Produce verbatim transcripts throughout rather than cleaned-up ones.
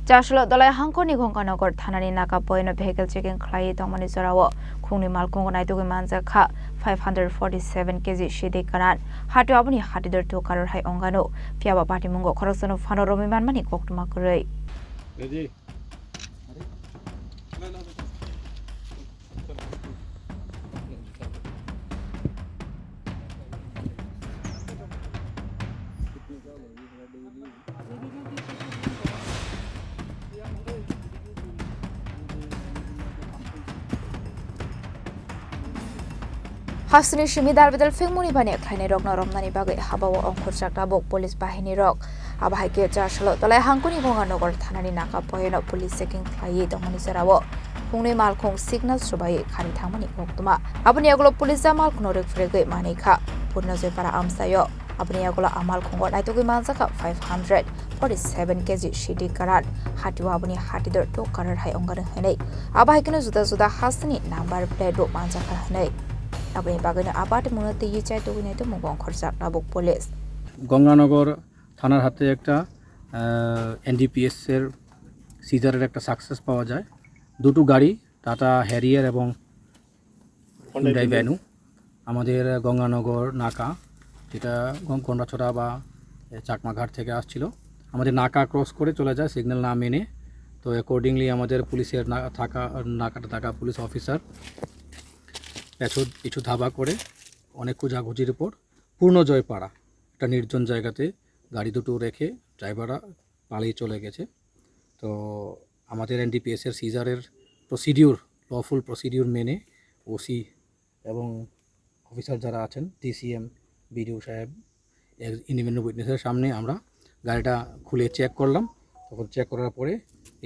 Chaslo Dolai hangkoni Gonganagar thanani naka poino vehicle checking khlaiwi tongmani jorao khungni malkhungo naitugwi manjak kha five hundred forty seven kg sidi karan. Hatio aboni hatidor tu karar hai ongano. Phiaba patimungo khoroksano phano romwi manmani koktwma kwrwi. Hasteni simi dal bedal phengmani bani khlainai rokno romnani bagwi habao ongkhorjak tabuk police bahini rok. Abo hai khe Chaslo Dolai hangkoni Gonganagar thanani naka poino police checking khlaiwi tongmani jorao khungnwi malkhung signal swbaiwi khari thangmani koktwma. Aboni yagulo police a malkhungno rwk phwrwgwi manwi kha Purno Joypara amchaio. Aboni yagulo a malkhungo naitugwi manjak kha five hundred forty seven kg sidi karan. Hatio aboni hatidor tu karar hai ongano hwnwi. Abo hai kheno juda juda hasteni number plate bo manjak kha hwnwi. Aboni bagwino a patimungno twiwi chai tugwi naitugmung ongkhorjak tabuk police. Ganganagar থানার হাতে একটা, আহ, এনডিপিএস এর সিজারের একটা সাকসেস পাওয়া যায়। দুটো গাড়ি, টাটা হ্যারিয়ার এবং হুন্ডাই ভ্যানু আমাদের গঙ্গানগর নাকা, যেটা গং-, গন্ডাছড়া বা, এ, চাকমাঘাট থেকে আসছিল, আমাদের নাকা ক্রস করে চলে যায় সিগন্যাল না মেনে। তো অ্যাকর্ডিংলি আমাদের পুলিশের না-, থাকা, নাকাটা থাকা পুলিশ অফিসার পেছন পিছু ধাওয়া করে অনেক খোঁজাখুঁজির পর পূর্ণজয়পাড়া একটা নির্জন জায়গাতে গাড়ি দুটো রেখে ড্রাইভাররা পালিয়ে চলে গেছে। তো আমাদের এনডিপিএস এর সিজারের প্রসিডিউর, লফুল প্রসিডিউর মেনে ওসি এবং অফিসার যারা আছেন, ডিসিএম, বিডিও সাহেব, ইন্ডিপেন্ডেন্ট উইটনেসের সামনে আমরা গাড়িটা খুলে চেক করলাম। তখন চেক করার পরে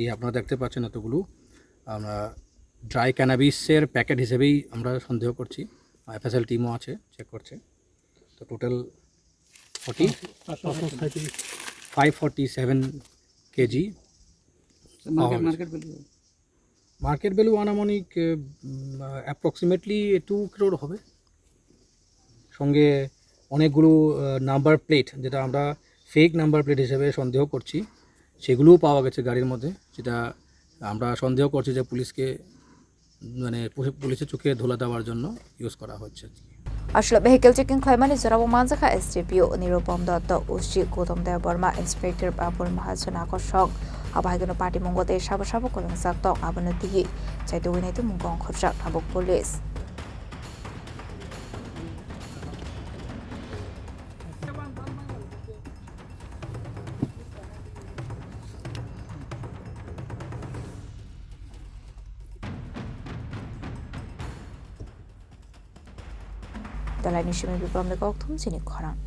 এই আপনারা দেখতে পাচ্ছেন এতগুলো আমরা ড্রাই ক্যানাবিসের প্যাকেট হিসেবেই আমরা সন্দেহ করছি। এফএসএল টিমও আছে, চেক করছে। তো total forty, five forty seven KG. Market, market value? Market value আনুমানিক, এ, উম, অ্যাপ্রক্সিমেটলি টু ক্রোর হবে। সঙ্গে অনেকগুলো, আহ, নাম্বার প্লেট, যেটা আমরা ফেক নাম্বার প্লেট হিসেবে সন্দেহ করছি, সেগুলোও পাওয়া গেছে গাড়ির মধ্যে, যেটা আমরা সন্দেহ করছি যে পুলিশকে, মানে, পুলি-, পুলিশের চোখে ধুলা দেওয়ার জন্য ইউজ করা হচ্ছে আর কি। Aswk vehicle checking khlaimani jorao manjakha S D P O Nirupam Dotto, O C Gautam Debbarma, Inspector Babul Mahajon, akosong. Abo hai kheno patimungo tei sabo sabo kwrwngjak tong, abono twiwi chaitugwi naitugmung ongkhorjak tabuk police. Dalaini simi Bipramni kokthum chini khorang.